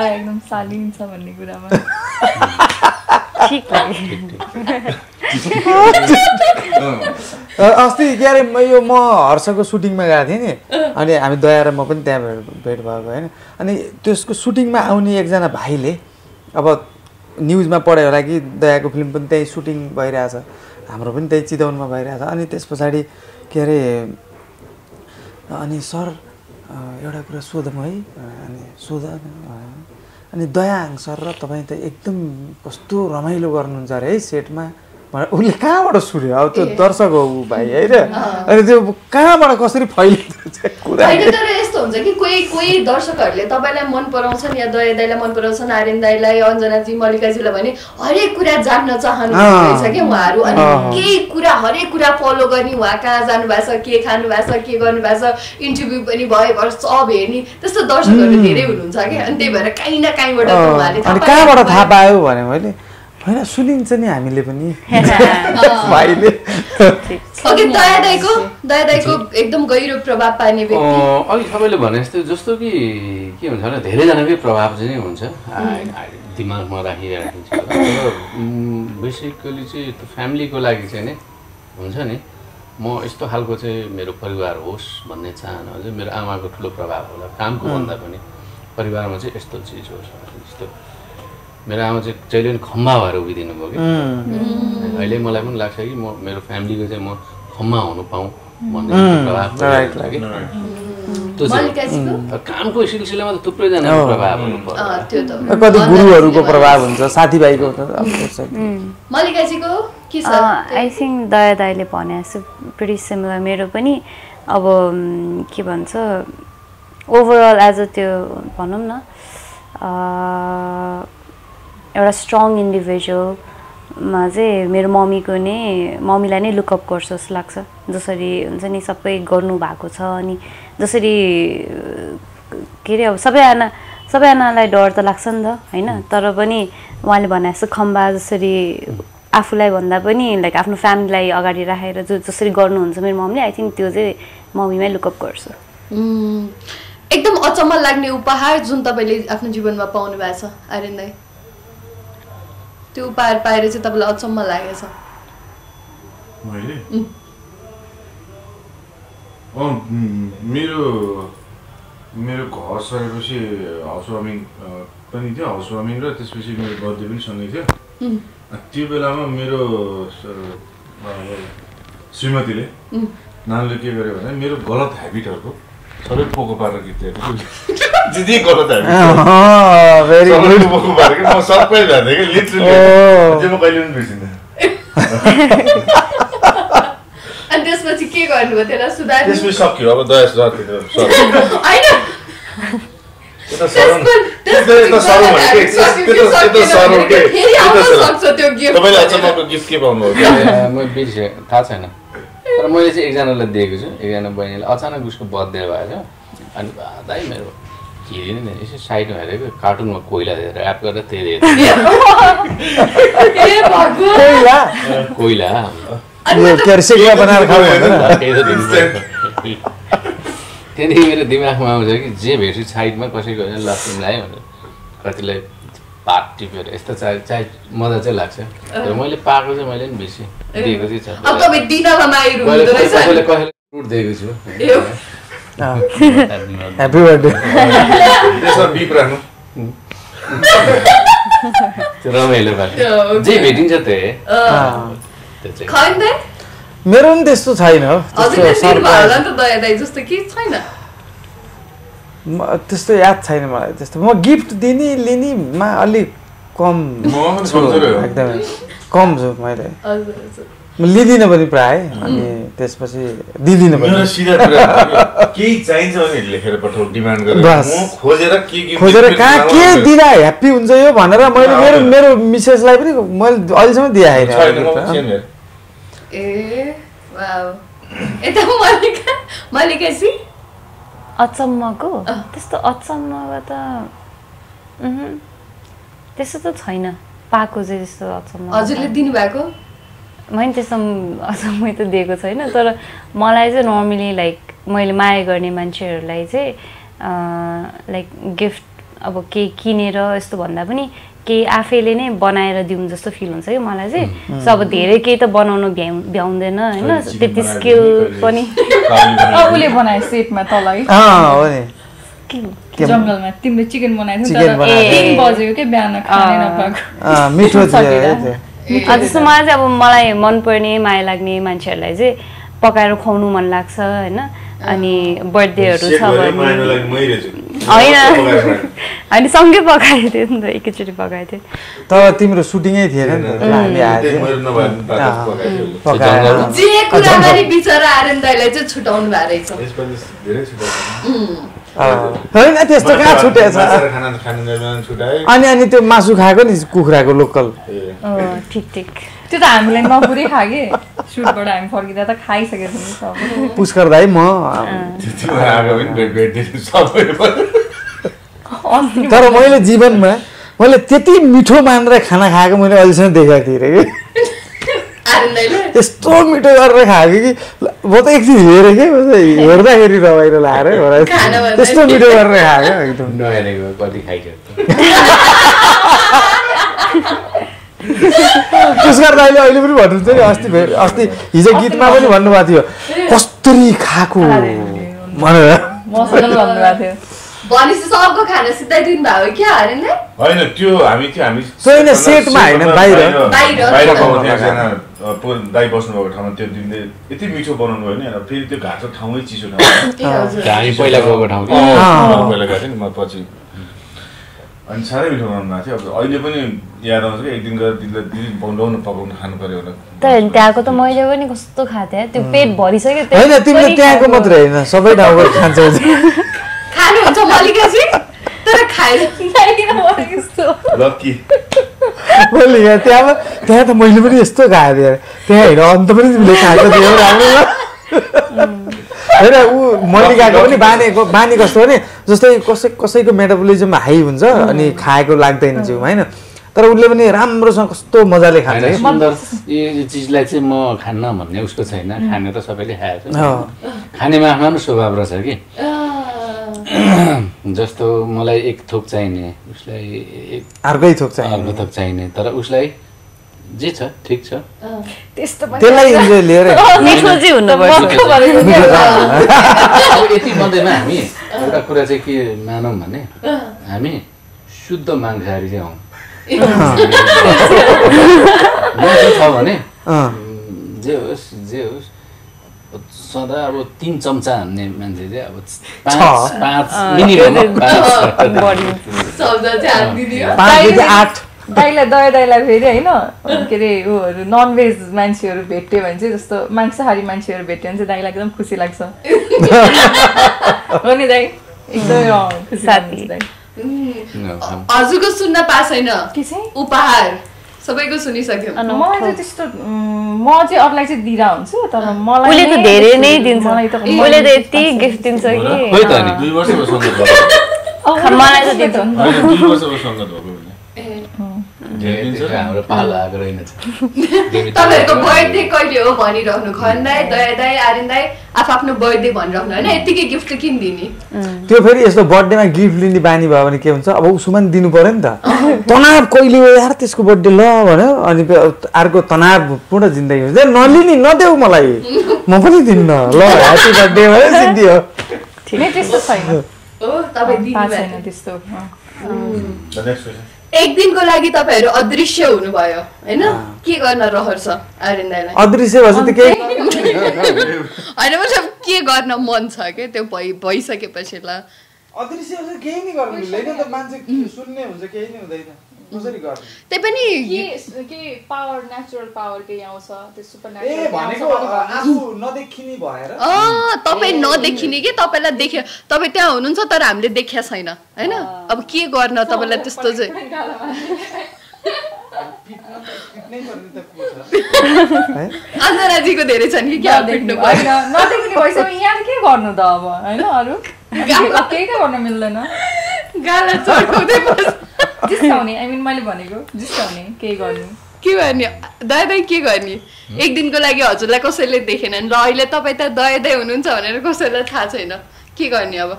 एकदम शालीन छ भन्ने कुरामा अस्ति के अरे यो म हर्षको सुटिङमा गएको थिएँ नि अनि हामी दया र म पनि त्यहाँ भेट भएको होइन अनि त्यसको सुटिङमा आउने एकजना भाइले अब न्युजमा पढ्यो होला कि दयाको फिल्म पनि त्यही सुटिङ भइरहेछ हाम्रो पनि त्यही चितवनमा भइरहेछ अनि त्यस पछाडि के अरे अनि सर एउटा कुरा सोधौँ है अनि सोध अनि दयाहाङ सर र तपाईँ त एकदम कस्तो रमाइलो गर्नुहुन्छ अरे है सेटमा उसले कहाँबाट सुन्यो अब त्यो दर्शक हो ऊ भाइ होइन अनि त्यो कहाँबाट कसरी फैलिन्छ कुरा तर यस्तो हुन्छ कि कोही दर्शकहरूले तपाईँलाई मन पराउँछन् या दया दाइलाई मन पराउँछन् आर्यन दाइलाई अञ्जनाजी मल्लिकाजीलाई भने हरेक कुरा जान्न चाहनुहुन्छ कि उहाँहरू अनि केही कुरा हरेक कुरा फलो गर्ने उहाँ कहाँ जानुभएको छ के खानु भएको छ के गर्नु भएको छ इन्टरभ्यू पनि भयो सब हेर्ने त्यस्तो दर्शकहरू धेरै हुनुहुन्छ कि अनि त्यही भएर काहीँ न काहीँबाट उहाँले कहाँबाट थाहा पायो भने मैले होइन सुनिन्छ नि हामीले पनि भाइले दया दाइको एकदम गहिरो प्रभाव पार्ने व्यक्ति अघि सबैले भने जस्तो कि के हुन्छ भने धेरैजनाकै प्रभाव चाहिँ हुन्छ दिमागमा राखिराखिन्छ तर बेसिकली चाहिँ त्यो फ्यामिलीको लागि चाहिँ नि हुन्छ नि म यस्तो खालको चाहिँ मेरो परिवार होस् भन्ने चाहना चाहिँ मेरो आमाको ठुलो प्रभाव होला कामको भन्दा पनि परिवारमा चाहिँ यस्तो चिज होस् जस्तो मेरो आमा चाहिँ जहिले पनि खम्बा भएर उभिदिनु भयो कि अहिले मलाई पनि लाग्छ कि म मेरो फ्यामिलीको चाहिँ म खम्बा हुनु पाऊँ भन्ने प्रभाव त्यो चाहिँ कामको सिलसिलामा त थुप्रैजनाको प्रभाव हुनुपर्छ कति गुरुहरूको प्रभाव हुन्छ साथीभाइको मल्लिकाजीको के छ आई थिङ्क दया दाइले भने जस्तो प्रिटी सिमिलर मेरो पनि अब के भन्छ ओभरअल एज अ त्यो भनौँ न एउटा स्ट्रङ इन्डिभिजुअलमा चाहिँ मेरो मम्मीलाई नै लुकअप गर्छु जस्तो लाग्छ जसरी हुन्छ नि सबै गर्नु भएको छ अनि जसरी के अरे अब सबैजनालाई डर त लाग्छ नि त होइन तर पनि उहाँले भने जस्तो खम्बा जसरी आफूलाई भन्दा पनि लाइक आफ्नो फ्यामिलीलाई अगाडि राखेर जसरी गर्नुहुन्छ मेरो मम्मीले आई थिङ्क त्यो चाहिँ मम्मीमै लुकअप गर्छु एकदम अचम्म लाग्ने उपहार जुन तपाईँले आफ्नो जीवनमा पाउनु भएको छ आर्यन दाइ त्यो उपहार पाएर चाहिँ तपाईँलाई अचम्म लागेछ मैले मेरो घर सकेपछि हाउस वार्मिङ पनि थियो हाउस वार्मिङ र त्यसपछि मेरो बर्थडे पनि सँगै थियो त्यो बेलामा मेरो श्रीमतीले नानीले के गर्यो भने मेरो गलत हेबिटहरूको सबै पोको पारेर गीतहरू जिदी गलत हेबिट पोको पारेर म सबै जान्थेँ कि लिटरली त्यो म कहिले पनि बिर्सिँदैन अनि त्यसपछि के गर्नुभयो त्यसलाई सुधार त्यसपछि सक्यो अब दया तपाईँले अचम्मको गिफ्ट के पाउनुभयो म बिर्सेँ थाहा छैन तर मैले चाहिँ एकजनालाई दिएको छु एकजना बहिनीले अचानक उसको बर्थडे भएछ अनि दाइ मेरो हेरेन नि यसो साइडमा हेरेको कार्टुनमा कोइला ऱ्याप गरेर त्यही कोइला त्यहाँदेखि मेरो दिमागमा आउँछ कि जे भेट्छु साइडमा कसैको लक्ष्मीलाई भनेर कतिलाई पात टिपेर यस्तो चाहे मजा चाहिँ लाग्छ तर मैले पाएको चाहिँ मैले पनि बिर्सेँ दिएको चाहिँ छ कसैले फ्रुट दिएको छु ह्यापी बर्थडे त्यो रमाइलो पार्छ जे भेटिन्छ त्यही मेरो पनि त्यस्तो छैन हो त्यस्तो याद छैन मलाई त्यस्तो म गिफ्ट दिने लिनेमा अलिक कम छु एकदमै कम छु मैले म लिदिनँ पनि प्राय अनि त्यसपछि दिदिनँ पनि केही चाहिन्छ भने लेखेर पठाउ डिमान्ड गरेर म खोजेर कहाँ के दिँदा ह्याप्पी हुन्छ यो भनेर मैले मेरो मेरो मिसेसलाई पनि मैले अहिलेसम्म दिए छैन अचम्मको त्यस्तो अचम्मको त त्यस्तो त छैन पाएको चाहिँ त्यस्तो अचम्म हजुरले दिनुभएको मैले त्यस्तो अचम्मै त दिएको छैन तर मलाई चाहिँ नर्मली लाइक मैले माया गर्ने मान्छेहरूलाई चाहिँ लाइक गिफ्ट अब केही किनेर यस्तो भन्दा पनि केही आफैले नै बनाएर दिउँ जस्तो फिल हुन्छ कि मलाई चाहिँ अब धेरै केही त बनाउनु भ्याउँदैन होइन त्यति स्किल पनि उसले बनाए सेटमा तल है जङ्गलमा तिमीले चिकन बनाएको थियौ तर 3 बजेको के बिहान खानै नपाएको मिठो जस्तो मलाई चाहिँ अब मलाई मनपर्ने माया लाग्ने मान्छेहरूलाई चाहिँ पकाएर खुवाउनु मन लाग्छ होइन अनि बर्थडेहरू छ भने होइन सँगै पकाएको थियो नि त एकैचोटि पकाएको थियो तर तिम्रो सुटिङै थिएन नि त होइन त्यस्तो कहाँ छुटेछ अनि अनि त्यो मासु खाएको नि कुखुराको लोकल ठिक ठिक त्यो त हामीलाई नपुरै खागे सुटबाट हामी फर्किँदा त खाइसकेको थियौँ पुष्कर दाइ म तर मैले जीवनमा मैले त्यति मिठो मानेर खाना खाएको मैले अहिलेसम्म देखाएको थिएँ कि यस्तो मिठो गरेर खाएको कि म त एकछिन हेरेँ कि हेर्दाखेरि रमाइलो लागेर त्यस्तो मिठो गरेर खाएको एकदम पुष्कर दाइले अहिले पनि भन्नुहुन्छ नि अस्ति हिजो गीतमा पनि भन्नुभएको थियो कस्तरी खाएको भनेर होइन त्यो हामी सेटमा होइन बाहिर दाइ बस्नुभएको ठाउँमा त्यो दिनले यति मिठो बनाउनु भयो नि फेरि त्यो घाटो ठाउँै चिसो ठाउँ हामी पहिला गएको ठाउँ पहिला गएको थिएँ नि म पछि अनि साह्रै मिठो बनाउनु भएको थियो अब अहिले पनि याद आउँछ कि एक दिन गएर दिदी बनाउनु पकाउनु खानु पर्यो भनेर त्यहाँको त मैले पनि कस्तो खाएको थिएँ त्यो पेट भरिसक्यो होइन तिमीले त्यहाँको मात्रै होइन सबै ठाउँको खान्छ खानुहुन्छ मल्लिकाजी तर खाएर लकी त्यहाँ त मैले पनि यस्तो खाएको थिएँ त्यहाँ हेर अन्त पनि तिमीले खाएको थियो राम्रो होइन ऊ मल्लिकाको पनि बानी कस्तो भने जस्तै कसैको मेटाबोलिजम हाई हुन्छ अनि खाएको लाग्दैन जिउमा होइन तर उसले पनि राम्रोसँग कस्तो मजाले खान्छ यो चिजलाई चाहिँ म खान्न भन्ने उसको छैन खाने त सबैले खाएको छ खानेमा आफ्नो स्वभाव रहेछ कि जस्तो मलाई एक थोक चाहिने उसलाई अर्कै थोक चाहिने तर उसलाई जे छ ठिक छ त्यसलाई इन्जोय लिएर मिठो चाहिँ हुनुपर्छ यति मध्येमा हामी एउटा कुरा चाहिँ के मानौँ भने हामी शुद्ध मांसाहारी चाहिँ हौँ छ भने जे होस् सदा अब 3 चम्चा हान्ने मान्छे चाहिँ अब 5 मिनिमम 5 दाइलाई दाइलाई फेरि होइन के अरे ऊहरू ननभेज मान्छेहरू भेट्यो भने चाहिँ जस्तो मांसाहारी मान्छेहरू भेट्यो भने चाहिँ दाइलाई एकदम खुसी लाग्छ हो नि दाइ एकदमै खुसी साथी हजुरको सुन्न पाएको छैन के चाहिँ उपहार सबैको सुनिसक्यो मलाई चाहिँ त्यस्तो म चाहिँ अरूलाई चाहिँ दिरा हुन्छु तर मलाई उले त धेरै नै दिन्छ उले त यति गिफ्ट दिन्छ कि खोइ त नि 2 वर्षको सङ्गत भयो मलाई त दिन्छ 2 वर्षको सङ्गत भएको हाम्रो पालो आएको रहेनछ तपाईँहरूको बर्थडे कहिले हो भनिराख्नु खन दाइ दया दाइ आर्यन दाइ आफ्नो बर्थडे भनिराख्नु होइन यतिकै गिफ्ट किन दिने त्यो फेरि यस्तो बर्थडेमा गिफ्ट लिने बानी भयो भने के हुन्छ अब उसुमा नि दिनु पर्यो नि त तनाव कहिले हो यार त्यसको बर्थडे ल भन्यो अनि अर्को तनावपूर्ण जिन्दगी हुन्छ नलिने नदेऊ मलाई म पनि दिन्न ल ह्यापी बर्थडे भयो सिद्धि हो त्यस्तो छैन हो तपाईँ दिनु छैन त्यस्तो एक दिनको लागि तपाईँहरू अदृश्य हुनुभयो होइन के गर्न रहर छ आर्यन दाइलाई अदृश्य भएपछि त केही होइन मतलब के गर्न मन छ क्या त्यो भइसकेपछि ल अदृश्य केही नै गर्नु मिल्दैन त मान्छे सुन्ने हुन्छ केही नै हुँदैन कसरी गर्ने त्यही पनि के पावर नेचुरल पावर केही आउँछ त्यो सुपर ए भनेको आफू नदेखिने भएर तपाईँ नदेखिने कि तपाईँलाई देख्यो तपाईँ त्यहाँ हुनुहुन्छ तर हामीले देख्या छैन होइन अब के गर्न तपाईँलाई त्यस्तो चाहिँ अञ्जनाजीको धेरै छन् कि क्या नदेखिने भइसक्यो यहाँ के गर्नु त अब होइन अरू केही त गर्न मिल्दैन गाला चढाउँदै जिस्काउने आई मिन मैले भनेको जिस्काउने केही गर्नु के गर्ने दाइ के गर्ने एक दिनको लागि हजुरलाई कसैले देखेनन् र अहिले तपाईँ त दयादै हुनुहुन्छ भनेर कसैलाई थाहा छैन के गर्ने अब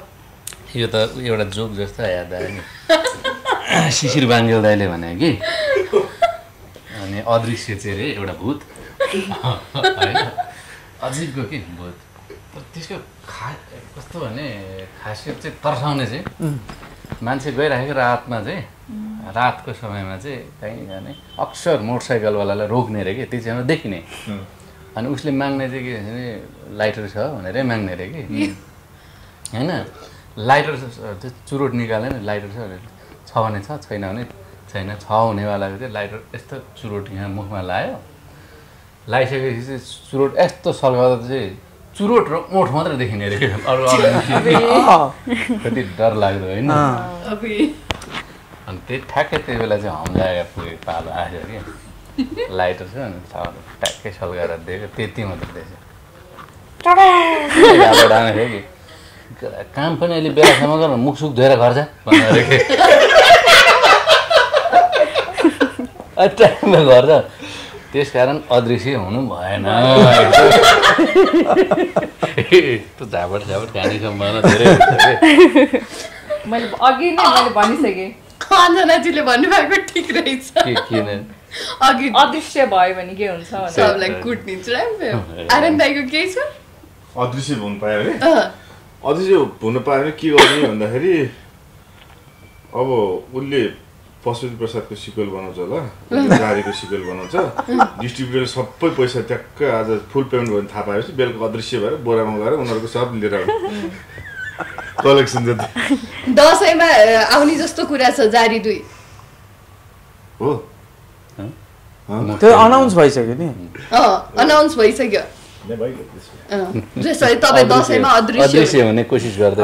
यो त एउटा जोक जस्तो याद आयो नि शिशिर बाङ्गेल दाइले भने कि अनि अदृश्य चाहिँ रे एउटा भूत होइन अजिबको के भूत त्यसको कस्तो भने खासियत चाहिँ तर्साउने चाहिँ मान्छे गइराखेको रातमा चाहिँ रातको समयमा चाहिँ कहीँ जाने अक्सर मोटरसाइकलवालालाई रोक्ने अरे कि त्यो चाहिँ देखिने अनि उसले माग्ने चाहिँ के भने लाइटर छ भनेरै माग्ने अरे कि होइन लाइटर चुरोट निकाल्यो नि लाइटर छ भने छ छैन भने छैन छ हुनेवालाको चाहिँ लाइटर यस्तो चुरोट यहाँ मुखमा लायो लगाइसकेपछि चाहिँ चुरोट यस्तो सल्काउँदा चाहिँ चुरोट र ओठ मात्रै देखिने अरे अरू कति डर लाग्दो होइन अनि त्यही ठ्याक्कै त्यही बेला चाहिँ हम्लाएर पुगेको पालो आयो कि लाइटर छ अनि ट्याक्कै सल्काएर दिएको त्यति मात्रै देख्छ थियो कि काम पनि अहिले बेलासम्म गर मुखसुख धोएर घर जा भनेर टाइममा घर जा त्यस कारण अदृश्य हुनु भएन यस्तो झापट खाने सम्भावना धेरै हुन्छ मैले अघि नै मैले भनिसकेँ अञ्जनाजीले भन्नुभएको ठिक रहेछ किन अघि अदृश्य भयो भने के हुन्छ सबलाई कुट्निन्छ आनन्द दाइको केही छ अदृश्य हुनु पायो अरे अदृश्य हुनु पायो भने के गर्ने भन्दाखेरि अब उसले पशुपति प्रसादको सिक्वल बनाउँछ होला जारीको सिक्वल बनाउँछ डिस्ट्रिब्युटरले सबै पैसा ट्याक्कै आज फुल पेमेन्ट भयो भने थाहा पाएपछि बेलुका अदृश्य भएर बोरामा गएर उनीहरूको सब लिएर कलेक्सन जति दसैँमा आउने जस्तो कुरा छ जारी 2 हो त्यो अनाउन्स भइसक्यो नि अनाउन्स भइसक्यो जसरी तपाईँ दसैँमा अदृश्य हुने कोसिस गर्दै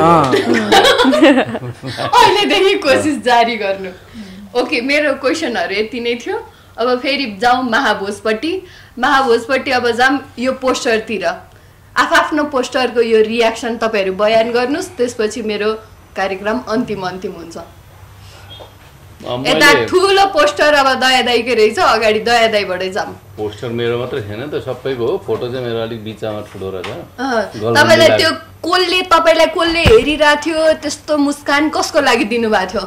अहिलेदेखि कोसिस जारी गर्नु ओके मेरो क्वेसनहरू यति नै थियो अब फेरि जाउँ महाभोजपट्टि अब जाऊँ यो पोस्टरतिर आफ्नो पोस्टरको यो रियाक्सन तपाईँहरू बयान गर्नुहोस् त्यसपछि मेरो कार्यक्रम अन्तिम हुन्छ यता ठुलो पोस्टर अब दयादाईकै रहेछ अगाडि दयादाईबाटै जाऊँ पोस्टर मेरो मात्रै छैन त सबैको हो फोटो चाहिँ मेरो अलिक बिचमा ठुलो रहेछ तपाईँलाई त्यो तपाईँलाई कसले हेरिरहेको थियो त्यस्तो मुस्कान कसको लागि दिनुभएको थियो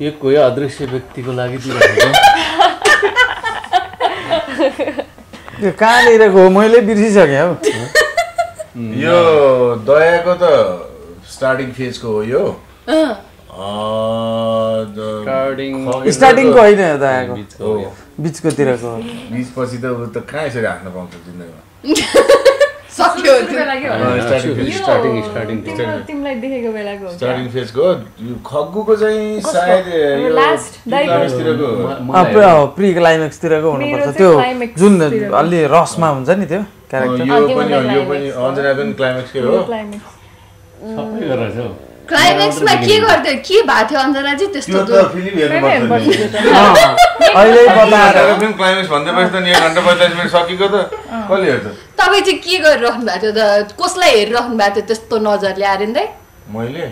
यो कोही अदृश्य व्यक्तिको लागि दिइरहेको यो कहाँनिर गयो मैले बिर्सिसकेँ हौ यो दयाको त स्टार्टिङ फेजको हो यो स्टार्टिङको होइन दयाको बिचकोतिरको बिचपछि त कहाँ यसरी हाँस्न पाउँछ जिन्दगीमा स्टार्टिङ फेजको खग्गुको चाहिँ सायद प्री क्लाइमेक्सतिरको हुनुपर्छ त्यो जुन अलि रसमा हुन्छ नि त्यो क्यारेक्टर यो पनि अञ्जना पनि क्लाइमेक्सकै हो सबै गरेर छ क्लाइमेक्समा के गर्थ्यो के भएको थियो अञ्जनाजी त्यस्तो फिल्म हेर्नुपर्छ अहिले बताएर क्लाइमेक्स भन्दै पछि त 1 घण्टा 45 मिनेट सकिएको त कसले हेर्छ तपाईँ चाहिँ के गरिरहनु भएको थियो त कसलाई हेरिरहनु भएको थियो त्यस्तो नजरले आर्यन दाइ मैले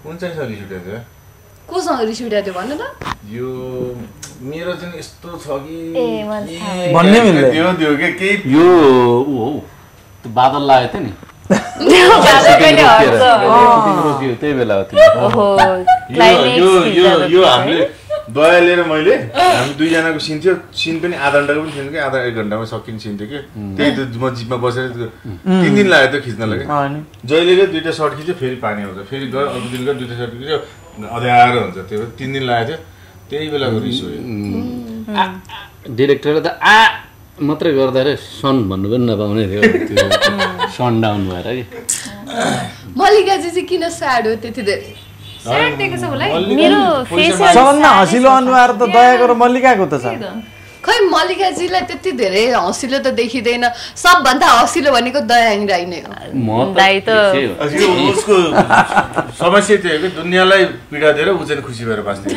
कुन चाहिँ छ रिस उठेको थियो कोसँग रिस उठेको थियो भन्नु त यो मेरो चाहिँ यस्तो छ कि भन्ने मिल्दैन त्यो के केही यो त्यो बादल लागेको थियो नि त्यही बेला यो हामीले दया लिएर मैले हामी दुईजनाको सिन थियो सिन पनि आधा घन्टाको पनि सिन कि आधा 1 घन्टामा सकिने सिन थियो कि त्यही त म जिपमा बसेर 3 दिन लाग्यो त्यो खिच्नलाई जहिले 2टा सर्ट खिच्यो फेरि पानी आउँछ फेरि गयो अर्को दिन गयो 2टा सर्ट खिच्यो अँध्यारो हुन्छ त्यो 3 दिन लागेको थियो त्यही बेलाको रिस हो डिरेक्टरले त मात्रै गर्दा रे सन भन्नु पनि नपाउने थियो सन डाउन भएर कि मल्लिकाजी चाहिँ किन स्याड हो त्यति धेरै स्याड देखेको छ होला है मेरो फेसियल सबभन्दा हँसिलो अनुहार त दया गरेर मल्लिकाको त छ खै मल्लिकाजीलाई त्यति धेरै हँसिलो त देखिँदैन सबभन्दा हँसिलो भनेको दयाङ राई नै हो दाइ त उसको समस्या त्यो हो कि दुनियाँलाई पीडा दिएर ऊ चाहिँ खुसी भएर बाँच्ने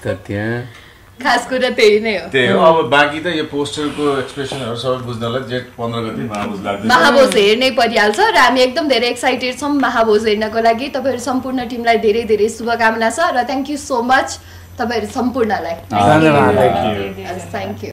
त्यहाँ खास कुरा त्यही नै हो त्यही हो अब बाँकी त यो पोस्टरको एक्सप्रेसनहरू सबै बुझ्नलाई जेठ 15 गते महाभोज लाग्दैछ महाभोज हेर्नै परिहाल्छ र हामी एकदम धेरै एक्साइटेड छौँ महाभोज हेर्नको लागि तपाईँहरू सम्पूर्ण टिमलाई धेरै धेरै शुभकामना छ र थ्याङ्क यू सो मच तपाईँहरू सम्पूर्णलाई धन्यवाद थ्याङ्क यू